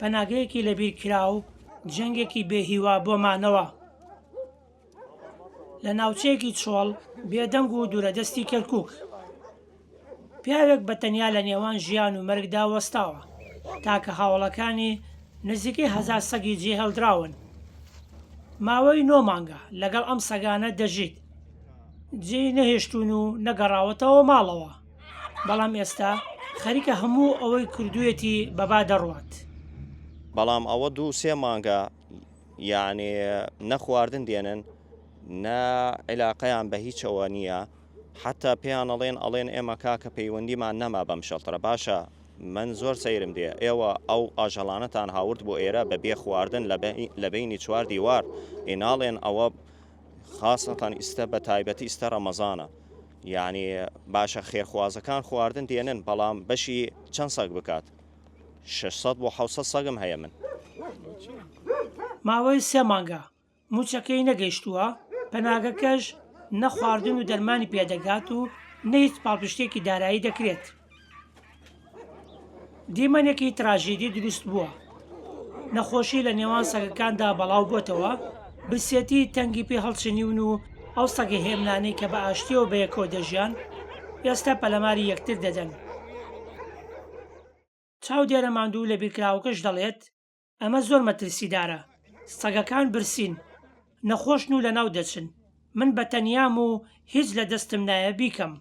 پەناگەیەکی لەبیرکراو، جەنگێکی بێ هیوا بۆ مانەوە. لە ناوچەیەکی چۆڵ، بێدەنگ و دوورەدەستی کەرکووک. پیاوێک بە تەنیا لە نێوان ژیان و مەرگدا وەستاوە. تاکە هاوەڵەکانی نزیکەی هەزار سەگی جێهێڵدراون. ماوەی نۆ مانگە لەگەڵ ئەم سەگانە دەژیت. جێی نەهێشتوون و نەگەڕاوەتەوە ماڵەوە. بەڵام ئێستا خەریکە هەموو ئەوەی کردوویەتی بەبا دەڕوات. بەڵام ئەوە دوو سێ مانگە یەعنی نە خواردن دێنن نە عیلاقەیان بە هیچەوە نییە حەتا پێیان ئەڵێن ئەڵێن ئێمە کاکە پەیوەندیمان نەما بەم شەڵتەرە باشە من زۆر سەیرم دێ ئێوە ئەو ئاژەڵانەتان هاورد بۆ ئێرە بە بێ خواردن لە بەینی چوار دیوار ئێ ناڵێن ئەوە خاسەتەن ئیستە بە تایبەتی ئیستە ڕەمەزانە یعنی باشە خێرخوازەکان خواردن دێنن بەڵام بەشی چەند سەگ بکات 600 بۆ 600 سەگم هەیە من. ماوەی سێ مانگە مووچەکەی نەگەیشتووە، پەناگەکەش نە خواردن و دەرمانی پێدەگات و نە هیچ پاڵپشتییەکی دارایی دەکرێت. دیمەنێکی تراژیدی دروست بووە، نەخۆشی لە نێوان سەگەکاندا بەڵاو بۆتەوە، برسێتی تەنگی پێ هەڵچنیون و ئەو سەگە هێمنانەی کە بە ئاشتییەوە بەیەکەوە دەژیان، ئێستا پەلەماری یەکتر دەدەن. چاودێرە ماندوو لەبیرکراوەکەش دەڵێت، ئەمە زۆر مەترسیدارە، سەگەکان برسین، نەخۆشن و لەناو دەچن، من بە تەنیام و هیچ لە دەستم نایە بیکەم.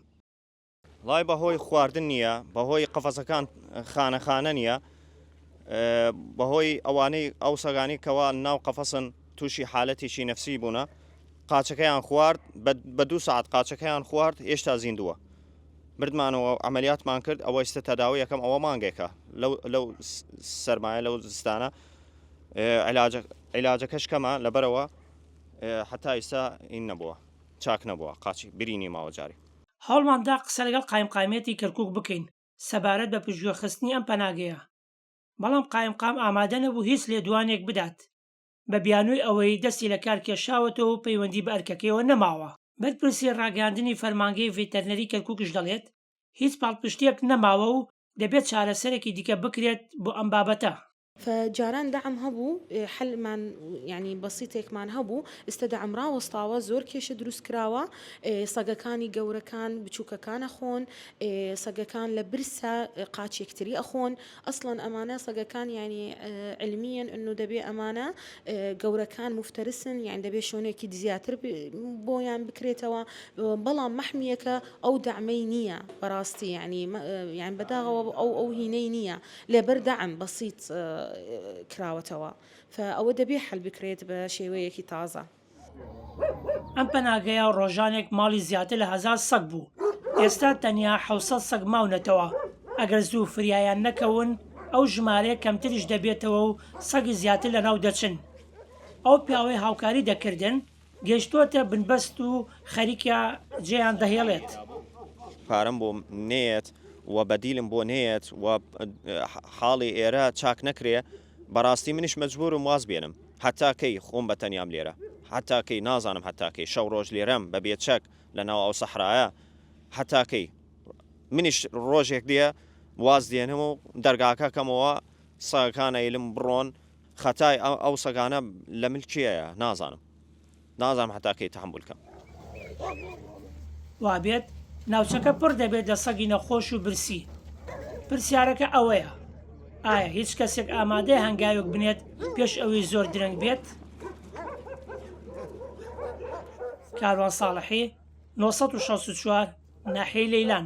وەڵای بەهۆی خواردن نییە، بەهۆی قەفەسەکان خانە خانە نییە، بەهۆی ئەوانەی ئەو سەگانی کەوا ناو قەفەسن تووشی حالەتێکی نەفسی بوونە، قاچەکەیان خوارد بە دوو سەعات قاچەکەیان خوارد هێشتا زیندووە. بردمانەوە عەمەلیاتمان کرد ئەوە ئیستە تەداوی یەکەم ئەوە مانگێکە لەو لەو سەرمایە لەو زستانە عیلاجەکەش کەمە لەبەرەوە حتا ئیستا این نەبووە چاک نەبووە قاچی برینی ماوە جاری. هەوڵمان دا قسە لەگەڵ قایمقامیەتی کەرکوک بکەین سەبارەت بە پشتگوێخستنی ئەم پەناگەیە، بەڵام قایمقام ئامادە نەبوو هیچ لێدوانێک بدات. بە بیانووی ئەوەی دەستی لە کار کێشاوەتەوە و پەیوەندی بە ئەرکەکەیەوە نەماوە. بەرپرسی ڕاگەیاندنی فەرمانگەی ڤێتەرنەری کەرکوکیش دەڵێت، هیچ پاڵپشتییەک نەماوە و دەبێت چارەسەرێکی دیکە بکرێت بۆ ئەم بابەتە. جاران دەعم هەبوو حەلمان یانی بەسیتێکمان هەبوو ئیستە دەعم ڕاوەستاوە زۆر کێشە دروست کراوە سەگەکانی گەورەکان بچووکەکان ئەخۆن سەگەکان لە برسا قاچ یەکتری ئەخۆن ئەسڵەن ئەمانە سەگەکان یانی علمیەن انو دەبێ ئەمانە گەورەکان مفتەرسن یان دەبێ شۆنێکی زیاتر بۆیان بکرێتەوە بەڵام مەحمیەکە ئەو دەعمەی نییە بەڕاستی یعنی یان بەداغەوە ئەو ئەو هینەی نییە لەبەر دەعم بەسیت کراوەتەوە فئەوە دەبێ حەل بکرێت بە شێوەیەکی تازە. ئەم پەناگەیە ڕۆژانێک ماڵی زیاتر لە هەزار سەگ بوو، ئێستا تەنیا 700 سەگ ماونەتەوە، ئەگەر زوو فریایان نەکەون ئەو ژمارەیە کەمتریش دەبێتەوە و سەگی زیاتر لەناو دەچن. ئەو پیاوەی هاوکاری دەکردن گەیشتووەتە بنبەست و خەریکە جێیان دەهێڵێت. پارەم بۆ نەیەت و بەدیلم بۆ نەیەت و حاڵی ئێرە چاک نەکرێ بەڕاستی منیش مەجبورم واز بێنم. هەتا کەی خۆم بە تەنیام لێرە هەتا کەی نازانم هەتا کەی شەو ڕۆژ لێرەم بە بێ چەک لە ناو ئەو سەحرایە هەتا کەی منیش ڕۆژێک دێ واز دێنم و دەرگاکە کەمەوە سەگەکان ئەیلم بڕۆن خەتای ئەو سەگانە لە مل کێیە نازانم نازانم هەتا کەی تەحەمول کەم. وابێت ناوچەکە پڕ دەبێت لە سەگی نەخۆش و برسی. پرسیارەکە ئەوەیە، ئایا هیچ کەسێک ئامادەیە هەنگاوێک بنێت پێش ئەوەی زۆر درەنگ بێت؟ کاروان ساڵحی، 964، ناحیەی لەیلان.